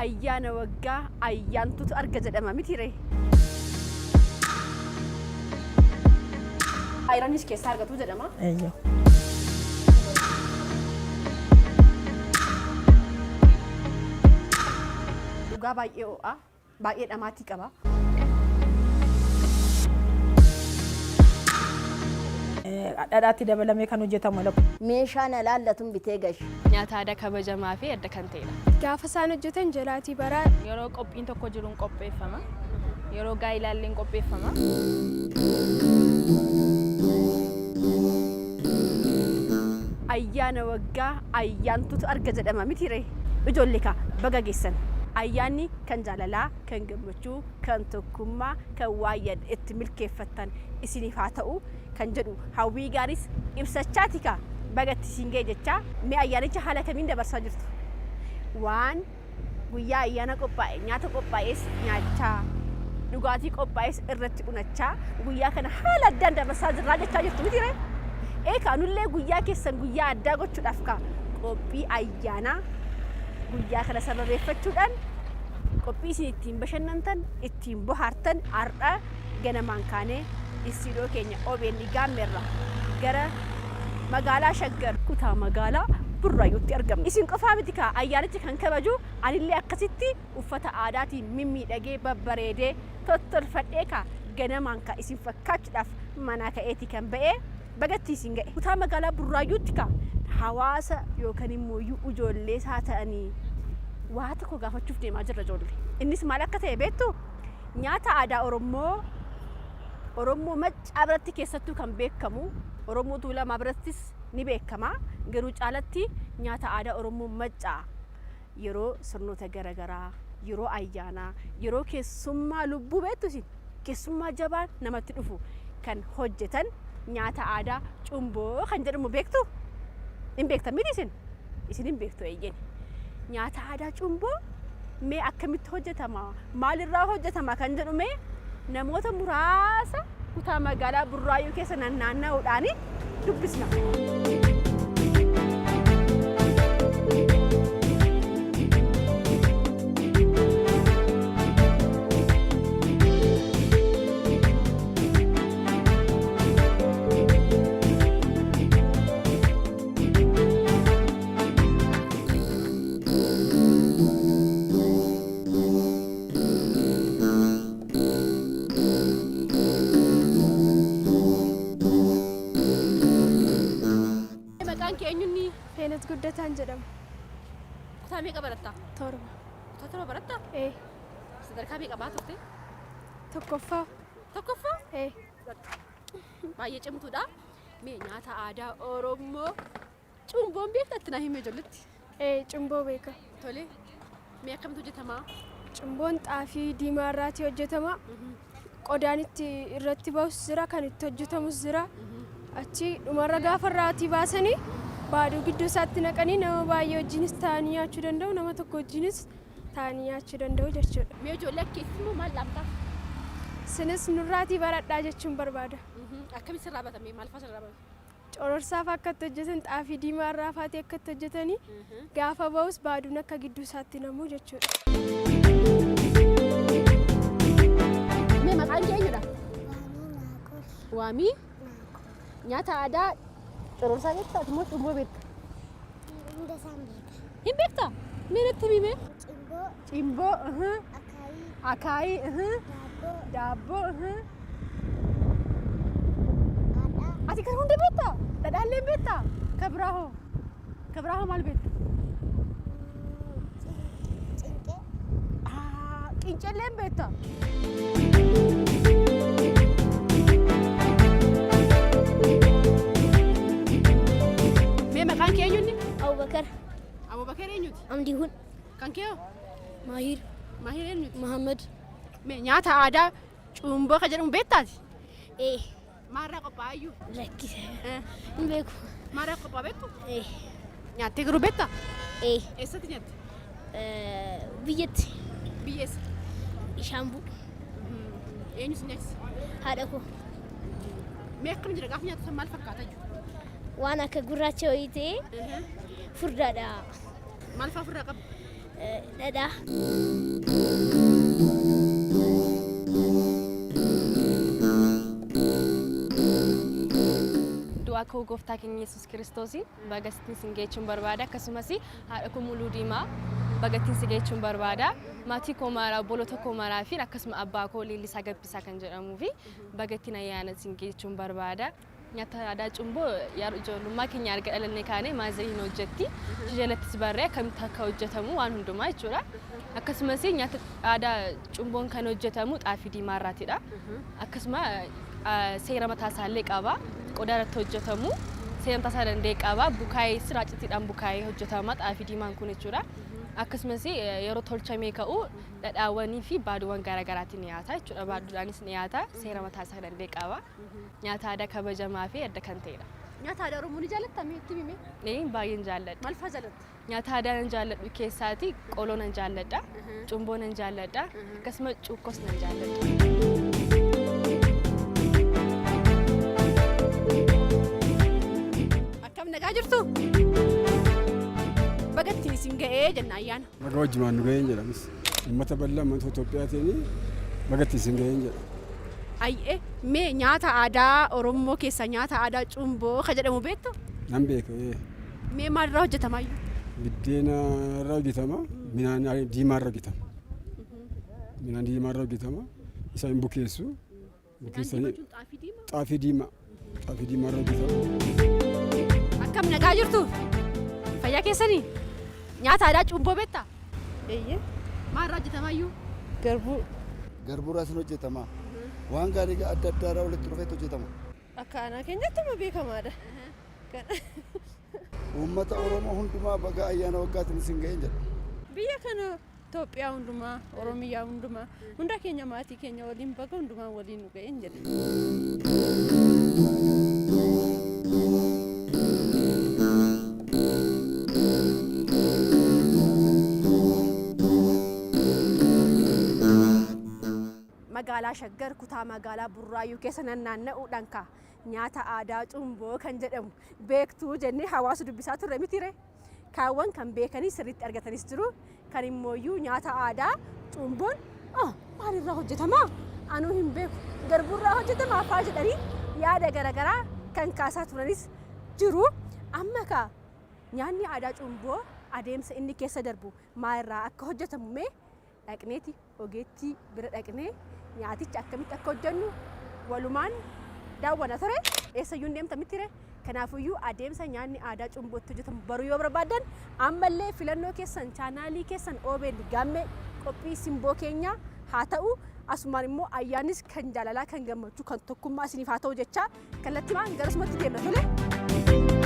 Ayyaana waggaa ayyaantutu arga jedhama miti ree? Ayiraniis keessaa argatu jedhama. Eeyyee. Dhugaa baay'ee ho'a, baay'ee dhamaatii qaba. Dhadhaatti dabalamee kan hojjetamu. Meeshaa na laallatun bitee gashe. Nyaata aadaa kabajamaa fi adda kan ta'edha. Gaafa isaan hojjetan jalaatii baraa. Yeroo qophiin tokko jiru hin qopheeffama. Yeroo gaa'ilaallee hin qopheeffama. Ayyaana waggaa ayyaantutu arga jedhama miti ree? Ijoollee kaa baga geessan. Ayyaanni kan jaalalaa, kan gammachuu, kan tokkummaa, kan waa yaaddan itti milkeeffattan isiniif haa ta'u kan jedhu hawwii gaariis ibsachaati kaa baga itti isin ga'e jechaa mee ayyaanicha haala kamiin dabarsaa jirtu? Waan guyyaa ayyaana qophaa'e nyaata qophaa'es nyaachaa dhugaatii qophaa'es irratti unachaa guyyaa kana haala addaan dabarsaa jirraa jechaa jirtu miti ree? Ee kaa nullee guyyaa keessan guyyaa addaa gochuudhaaf kaa qophii ayyaanaa guyyaa kana sababeeffachuudhaan qophii isin ittiin bashannantan ittiin bohaartan har'a ganamaan kaanee istiidiyoo keenya OBN Gaammeerraa gara magaalaa Shaggar kutaa magaalaa Burraayyuutti argamna. Isin qofaa miti kaa ayyaanicha kan kabaju anillee akkasitti uffata aadaatiin mimmiidhagee babbareedee tottolfadhee kaa ganamaan kaa isin fakkaachuudhaaf manaa ka'eeti kan ba'ee bagatti isin ga'e. Kutaa magaalaa Burraayyuutti kaa hawaasa yookaan immoo ijoollee isaa ta'anii waa tokko gaafachuuf deemaa jirra ijoollee. Innis maal akka ta'e beektuu? Nyaata aadaa Oromoo Oromoo Maccaa biratti keessattuu kan beekamu Oromoo Tuulamaa birattis ni beekama. Garuu caalatti nyaata aadaa Oromoo Maccaa yeroo sirnoota garaagaraa, yeroo ayyaanaa, yeroo keessummaa lubbuu beektu isin keessummaa jabaan namatti dhufu kan hojjetan nyaata aadaa cumboo kan jedhamu beektu? Hin beektan miti isin? Isin hin beektu eeyyeen. Nyaata aadaa cumboo mee akkamitti hojjetama? Maalirraa hojjetama kan jedhu mee namoota muraasa kutaa magaalaa Burraayyuu keessa naannaa'uudhaan dubbisna. Maqaan kee eenyunni? Feenat Guddataan jedhama. Kutaa meeqa baratta? 7. Kutaa 7 baratta? Ee. Sadarkaa meeqa baa turte? Tokkoffaa. Tokkoffaa? Ee. Baay'ee cimtuudha. Mee nyaata aadaa Oromoo Cumboon beekta itti naa himi ijoolletti. Ee cumboo beeka. Tole. Mee akkamitti hojjetama? Cumboon xaafii diimaa irraatii hojjetama. Qodaan itti irratti bahus jira kan itti hojjetamus jira. Achi dhumarra gaafa irraatii baasanii baaduu gidduu isaatti naqanii nama baay'ee wajjinis taa'anii nyaachuu danda'u nama tokko wajjinis taa'anii nyaachuu danda'u jechuudha. Mee ijoollee akka keetti immoo maal dhaamtaaf? Isinis nurraatii baradhaa jechuun barbaada. Akkamitti sirraa batame? Maal fa'aa sirraa batame? Cororsaa fa'aa akka itti hojjetan xaafii diimaa irraa fa'aatii akka itti hojjetanii gaafa ba'us baaduun akka gidduu isaatti namu jechuudha. Mee maqaan kee eenyudha? Waamii nyaata aadaa cororsaa beektaa ati immoo cumboo beekta? Hunda isaan beeka. Hin beektaa? Mee natti himi mee? Cimboo, Cimboo, akaayii, akaayii, daabboo, daabboo, dhadhaa, Ati kan hunda beektaa? Dhadhaallee hin beektaa? Ka biraa hoo? Ka biraa hoo maal beekta? Cinqee, Qinceellee hin beektaa? Mee maqaan kee eenyunni? Abubakar, Abubakar eenyuti? Amdiihun, Kan kee hoo? Maahir, Maahir eenyuti? Muhammad, Mee nyaata aadaa cuumboo kan jedhamu beektaati? Ee. Maalirraa qophaa'a iyyuu? Lakkisa. Hin beeku. Maalirraa qophaa'a beektu? Ee. Nyaattee garuu beektaa? Ee. Eessatti nyaatte? Biyyatti. Biyya eessa? Shaambuu. Eenyu si nyaachise? Haadha koo. Mee akkam jira gaafa nyaatu san maal fakkaata jiru? Waan akka gurraacha wayii ta'ee furdaadha. Maal fa'aa ofirraa qaba? Dhadhaa. Du'aa koo gooftaa keenya Yesuus Kiristoosiin baga ittiin sin geechuun barbaada. Akkasumas haadha koo Muluu Diimaa baga ittiin si geechuun barbaada. Maatii koo maraa, obboloota koo maraa fi akkasuma abbaa koo Leellisaa Gabbisaa kan jedhamuu fi baga ittiin ayyaana sin geechuun barbaada. Nyaata aadaa cumboo yeroo ijoollummaa keenya erga dhalannee kaanee maazariin hojjetti. Ishee jalattis barree akkamitti akka hojjetamu waan hundumaa jechuudha. Akkasumas nyaata aadaa cumboon kan hojjetamu xaafii diimaa irraatidha. Akkasuma seera mataa isaallee qaba. Qodaa irratti hojjetamu seera mataa isaa danda'e qaba. Bukaayee siraacitiidhaan bukaayee hojjetama xaafii diimaan kun jechuudha. Akkasumas yeroo tolchamee ka'u dhadhaawwanii fi baaduuwwan garaagaraatiin dhiyaata jechuudha. Baaduudhaanis dhiyaata. Seera mataa isaa danda'e qaba. Nyaata aadaa kabajamaa fi adda kan ta'edha. Nyaata aadaa Oromoo ni jaalattaa mee itti himi mee? Ee baay'een jaalladha. Maal fa'aa jaalatta? Nyaata aadaa nan jaalladhu keessaati qoloo nan jaalladha, cumboo nan jaalladha, akkasuma cuukkos nan jaalladha. Akkam nagaa jirtu? Baga ittiin isin ga'ee jenna ayyaana. Baga wajjumaan nu ga'een jedhamus. Uummata bal'aa uummata Itoophiyaatiin baga ittiin isin ga'een jedha. Ayyee mee nyaata aadaa Oromoo keessaa nyaata aadaa cumboo ka jedhamu beektu? Nan beeka ee. Mee maalirraa hojjetamaayyuu? Biddeena irraa hojjetama, midhaan diimaa irraa hojjetama. Midhaan diimaa irraa hojjetama. Isa hin bukeessu. Bukeessanii xaafii diimaa? Xaafii diimaa. Xaafii diimaa irraa hojjetama. Akkam nagaa jirtu? Fayyaa keessanii? Nyaata aadaa cumboo beektaa? Eeyyee. Maalirraa hojjetamaayyuu? Garbuu. Garbuu irraas ni hojjetama. Waan gaarii adda addaa irraa walitti dhufeetu hojjetama. Akka aanaa keenyatti immoo beekamaadha. Uummata Oromoo hundumaa baga ayyaana waggaatiin isin ga'een jedha. Biyya kana Itoophiyaa hundumaa, Oromiyaa hundumaa, hunda keenya maatii keenya waliin baga hundumaa waliin nu ga'een jedha. Magaalaa Shaggar kutaa magaalaa Burraayyuu keessa nannaanna'uudhaan kaa nyaata aadaa cumboo kan jedhamu beektuu jennee hawaasa dubbisaa turre mitire. Kaawwan kan beekanii sirriitti argatanis jiru. Kan immooyyuu nyaata aadaa cumboon maalirraa hojjetamaa? Anuu hin beeku. Garbuurraa hojjetamaa faa jedhanii yaada garaagaraa kan kaasaa turanis jiru. Amma kaa nyaanni aadaa cumboo adeemsa inni keessa darbu maalirraa akka hojjetamu mee dhaqneeti ogeettii bira dhaqnee nyaaticha akkamitti akka hojjennu walumaan daawwanna ture. Eessayyuu hin deemtan miti ree? Kanaafuyyuu adeemsa nyaanni aadaa cumbootti hojjetamu baruu yoo barbaaddan ammallee filannoo keessan chaanaalii keessan OBN Gaammee qophii simboo keenyaa haa ta'u. Asumaan immoo ayyaannis kan jaalalaa kan gammachuu kan tokkummaa isiniif haa ta'u jechaa kallattimaan garasumatti deemna tole.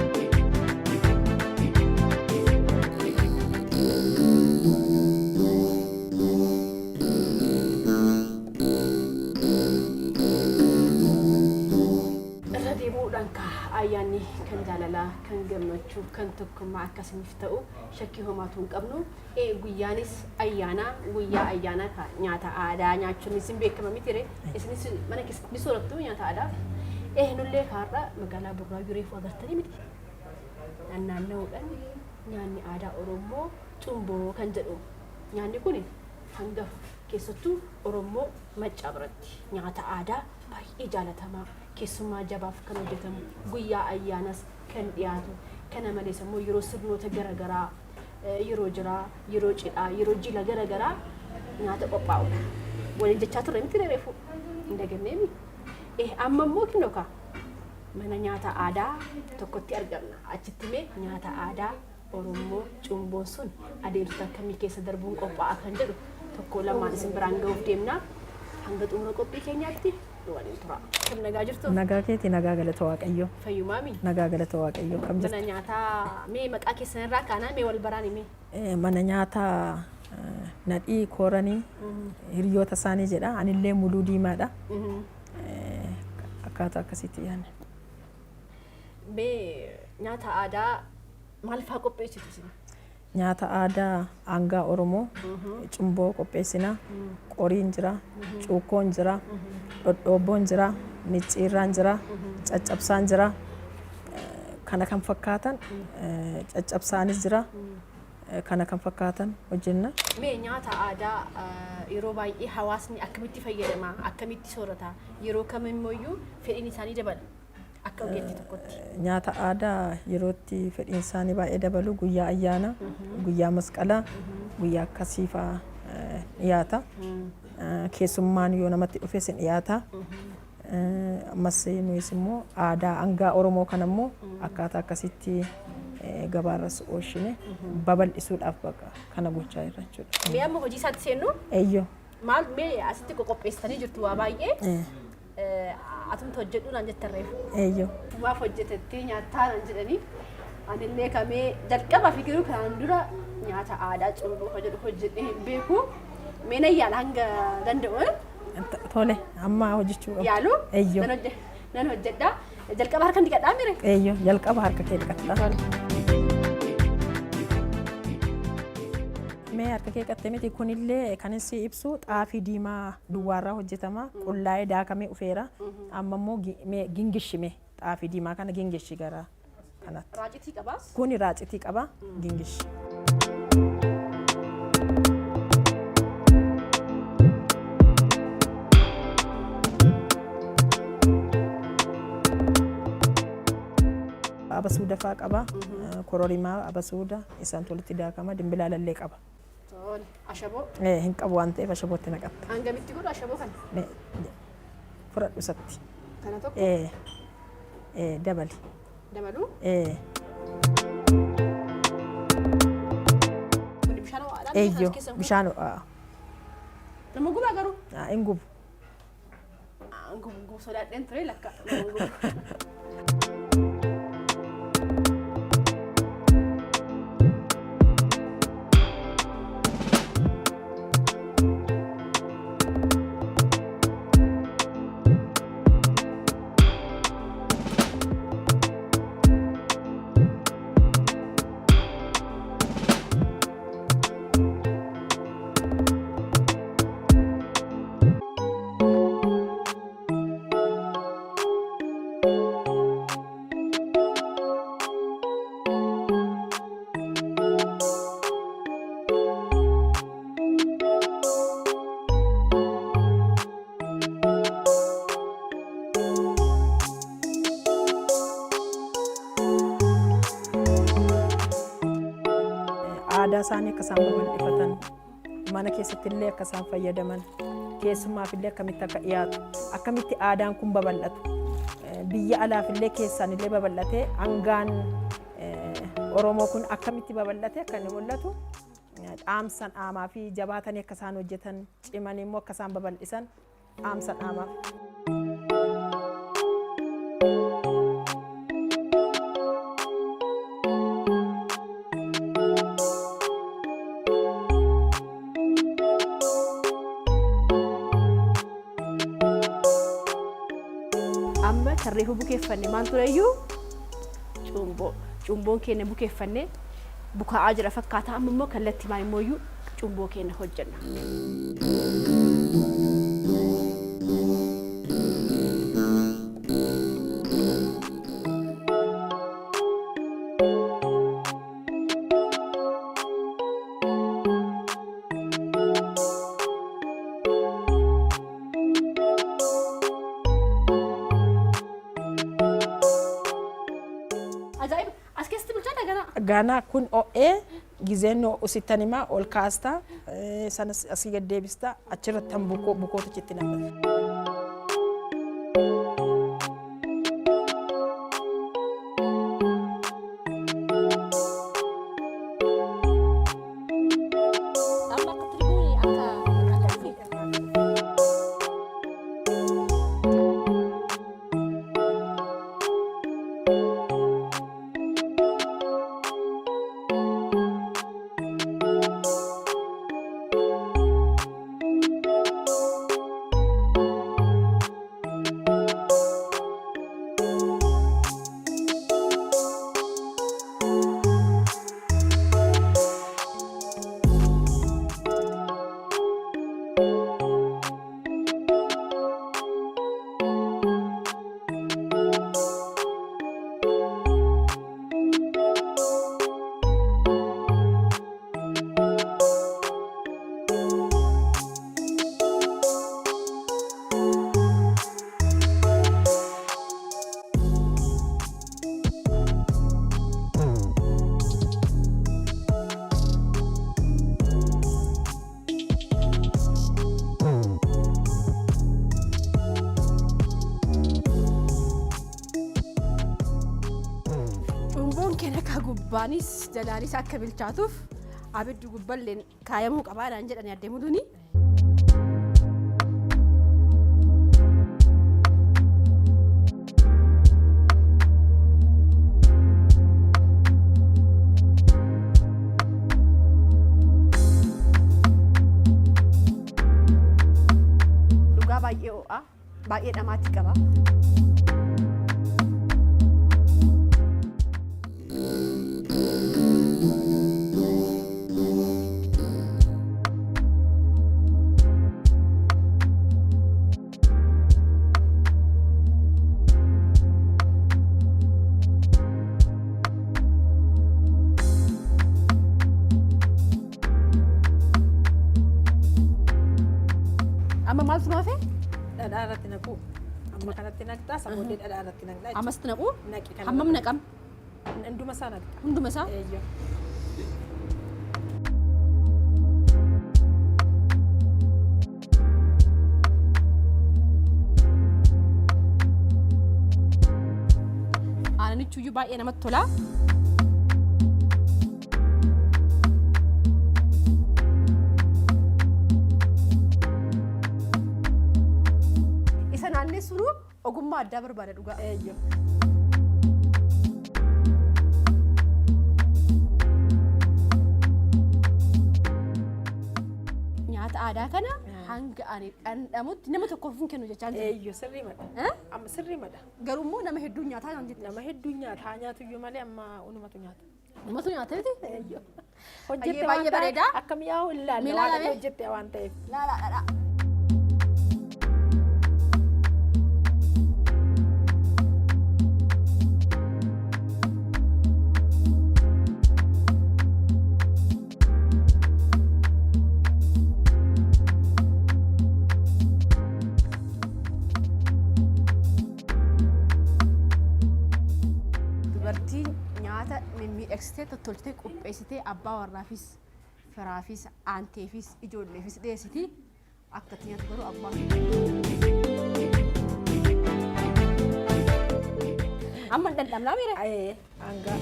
Irra deebi'uudhaan kaa ayyaanni kan jaalalaa, kan gammachuu, kan tokkummaa akka isiniif ta'u shakkii homaatu hin qabnu. Guyyaanis ayyaana, guyyaa ayyaanaa kaa nyaata aadaa nyaachuunis hin beekama miti ree? Isinis mana keessatti ni soorattu nyaata aadaa? Nullee kaarra magaalaa Burraayyuu reefu agartanii miti. Naannaa'uudhaan nyaanni aadaa Oromoo cumboo kan jedhu nyaanni kun hangafa keessattuu Oromoo Maccaa biratti nyaata aadaa baay'ee jaalatamaa keessummaa jabaaf kan hojjetamu guyyaa ayyaanas kan dhiyaatu kana malees immoo yeroo sirnoota garaagaraa yeroo jiraa yeroo cidhaa yeroo jila garaagaraa nyaata qophaa'udha. Waliin jechaa turre miti reefu hin daganneemi. Amma immoo kinoo kaa mana nyaata aadaa tokkotti argamna. Achitti mee nyaata aadaa Oromoo cumboon sun adeemsota akkamii keessa darbuun qophaa'a kan jedhu tokko lamaan isin biraan ga'uuf deemna. Hanga xumura qophii keenyaatti nu waliin tura. Akkam nagaa jirtu? Nagaa keeti, nagaa galata Waaqayyo. Fayyumaami? Nagaa galata Waaqayyo. Kam Mana jirtu? nyaataa mee maqaa keessan irraa kaanaa mee wal baraan himee? Mana nyaataa Nadhii Kooranii hiriyoota isaanii jedha. Anillee Muluu Diimaadha. Akkaataa akkasiitti yaadne. Mee nyaata aadaa maal fa'aa qopheessitu isin? Nyaata aadaa aangaa Oromoo cumboo qopheessina. Qoriin jira, cuukkoon jira. Dhodhoobboon jira, micciirraan jira, caccabsaan jira. Kana kan fakkaatan caccabsaanis jira. Kana kan fakkaatan hojjenna. Mee nyaata aadaa yeroo baay'ee hawaasni akkamitti fayyadama? Akkamitti soorata? Yeroo kamimmoo fedhiin isaanii dabala? Akka ogeettii tokkotti. Nyaata aadaa yerootti fedhiin isaanii baay'ee dabalu guyyaa ayyaana, guyyaa masqalaa, guyyaa akkasii fa'aa dhiyaata. Keessummaan yoo namatti dhufes hin dhiyaata. Ammas nuyis immoo aadaa hangaa Oromoo kana immoo akkaataa akkasitti gabaarras oolchine babal'isuudhaaf bakka kana gochaa jirra jechuudha. Mee amma hojii isaatti seennu? Eeyyoo. Maal mee asitti qoqopheessitanii jirtu waa baay'ee. Atumti hojjedhu naan jettan reefu. Eeyyoo. Maaf hojjetattee nyaattaa naan jedhanii anillee kamee jalqabaa fi garuu kanaan dura nyaata aadaa cumboo hojjedhu hojjedhee hin beeku. Mee nan yaala hanga danda'u. Tole amma hojjechuu qabdu. Yaalu? Eeyyoo. Nan hojjedha. Jalqaba harka dhiqadhaa mire? Eeyyoo jalqaba harka kee dhiqatta. Mee harka kee dhiqatte miti kunillee kan inni ibsu xaafii diimaa duwwaarraa hojjetama. Qullaa'ee daakamee dhufeera. Amma immoo gingishime xaafii diimaa kana gingishi gara kanatti. Raacitii qabaas? Kuni raacitii qaba gingishi. Abasuuda fa'aa qaba. Kororimaa abasuuda isaan walitti daakama dimbilaalallee qaba. Tole ashaboo. Hin qabu waan ta'eef ashabootti naqatta. Hangamitti godhu ashaboo kana? Fudhadhu isatti. Kana tokko? Dabali. Dabaluu? Kun bishaan ho'aadhaan? Eeyyoo bishaan ho'aa. Nama gubaa garuu? Hin gubu. Gubu gubu sodaadheen ture lakka nama gubu. Aadaa isaanii akka isaan babal'ifatan mana keessatti illee akka isaan fayyadaman keessummaaf illee akkamitti akka dhiyaatu akkamitti aadaan kun babal'atu biyya alaaf illee keessaan illee babal'atee hangaan Oromoo kun akkamitti babal'ate akka inni mul'atu dhaamsan dhaamaa fi jabaatanii akka isaan hojjetan cimanii immoo akka isaan babal'isan dhaamsa dhaamaaf. Amma kan reefu bukeeffanne maal tureyyuu cumboo. Cumboon keenya bukeeffanne bukaa'aa jira fakkaata. Amma immoo kallattii maal immoo cumboo keenya hojjenna. Ajaa'iba! As keessatti bilchaata ganaa? Ganaa kun ho'ee gizeen ho'u sittan himaa ol kaasta sanas asii gad deebista achirratti han bukoo bukootu achitti naqata. Amma akka tirguun akka akka dhufe. Gubbaanis jalaanis akka bilchaatuuf abiddi gubballeen kaayamuu qabaa naan jedhani addee Muluuni. Dhugaa baay'ee ho'a, baay'ee dhamaatii qaba. Amma maaltu nu hafe? Dhadhaa irratti naquu. Amma kanatti naqxaa isa booddee dhadhaa irratti naqxaa jechuudha. Ammas naquu? Naqi kana. Hammam naqam? Hunduma isaa naqxa. Hunduma isaa? Eeyyoo. Aananichuyyuu baay'ee namatti tola. Isa naannessuun ogummaa addaa barbaada dhugaa. Eeyyoo. Nyaata aadaa kana hanga ani dhandhamutti nama tokkoof hin kennu jechaan jira. Eeyyoo sirrii madha. Amma sirrii madha. Garuu immoo nama hedduun nyaataa naan jette. Nama hedduun nyaata haa nyaatu iyyuu malee amma unumatu nyaata. Namatu nyaata miti? Eeyyoo. Baay'ee Hojjette waan baay'ee ta'eef bareeda. akka mi'aawu hin laalle Mee waan laalame? ati hojjette waan ta'eef. Laalaa dhadhaa. Dubartiin nyaata mimmiidhagsitee tottolchitee qopheessitee abbaa warraafis firaafis aanteefis ijoolleefis dhiyeessiti. Akka itti nyaatu garuu abbaa. Amma dhandhamnaa miire? Ee hangaa.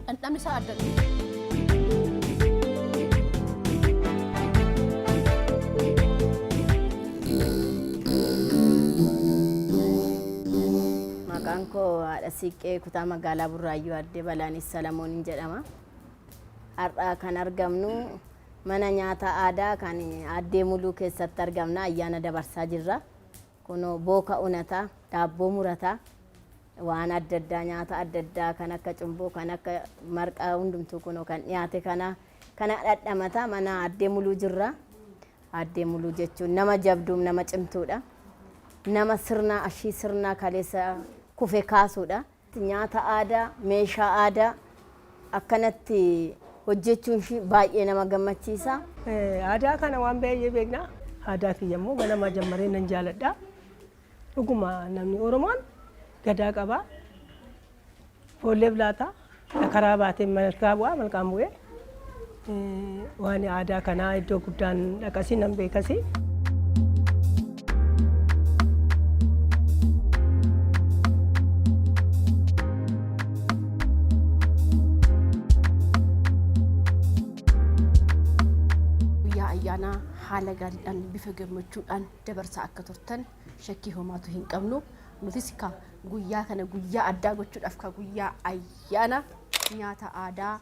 Dhandhamni isaa adda. Maqaan koo haadha siiqqee kutaa magaalaa Burraayyuu Addee Balaanis Salamooniin jedhama. Har'a kan argamnu mana nyaata aadaa kan Addee Muluu keessatti argamna. Ayyaana dabarsaa jirra. Kunoo booka unataa, daabboo murataa, waan adda addaa nyaata adda addaa kan akka cumboo kan akka marqaa hundumtuu kunoo kan dhiyaate kana kana dhadhamataa mana Addee Muluu jirra. Aaddee Muluu jechuun nama jabduum nama cimtuudha. Nama sirnaa ashii sirnaa kaleessa kufe kaasuudha. Nyaata aadaa, meeshaa aadaa akkanatti hojjechuun ishii baay'ee nama gammachiisa. Aadaa kana waan baay'ee beekna. Aadaa kiyya immoo ganamaa jammaree nan jaaladha. Dhuguma namni Oromoon gadaa qaba. Foolleef laata. Karaa baatee malkaa bu'aa malkaan bu'ee. Waan aadaa kanaa iddoo guddaan dhaqasii nan beekasi. Guyyaa ayyaanaa haala gaariidhaan bifa gammachuudhaan dabarsaa akka turtan shakkii homaatu hin qabnu. Nutis ka guyyaa kana guyyaa addaa gochuudhaaf ka guyyaa ayyaana nyaata aadaa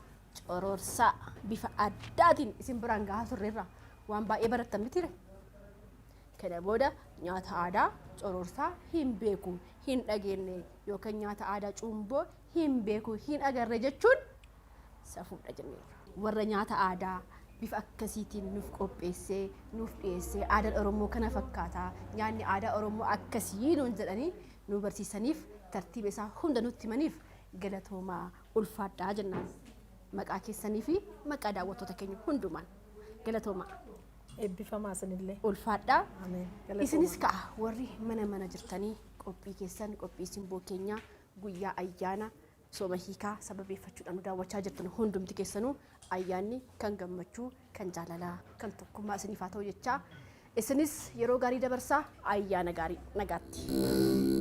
cororsaa bifa addaatiin isin biraan gahaa turreerra waan baay'ee barattan mitiire. Kana booda nyaata aadaa cororsaa hin beeku, hin dhageenne yookaan nyaata aadaa cuumboo hin beeku, hin agarre jechuun safuudha jenneerra. Warra nyaata aadaa bifa akkasiitiin nuuf qopheessee, nuuf dhiyeessee aadaan Oromoo kana fakkaata, nyaanni aadaa Oromoo akkasii nuun jedhanii nu barsiisaniif tartiiba isaa hunda nutti himaniif galatoomaa ulfaadhaa jennaan. Maqaa keessanii fi maqaa daawwattoota keenya hundumaan galatoomaa. Eebbifamaa isinillee. Ulfaadhaa. Ameen. Galatoomaa. Isinis ka'a warri mana mana jirtanii qophii keessan qophii simboo keenyaa guyyaa ayyaana Sooma hiikaa sababeeffachuudhaan nu daawwachaa jirtan hundumti keessanuu ayyaanni kan gammachuu, kan jaalalaa, kan tokkummaa isiniif haa ta'u jechaa Isinis yeroo gaarii dabarsaa, ayyaana gaarii, nagaatti.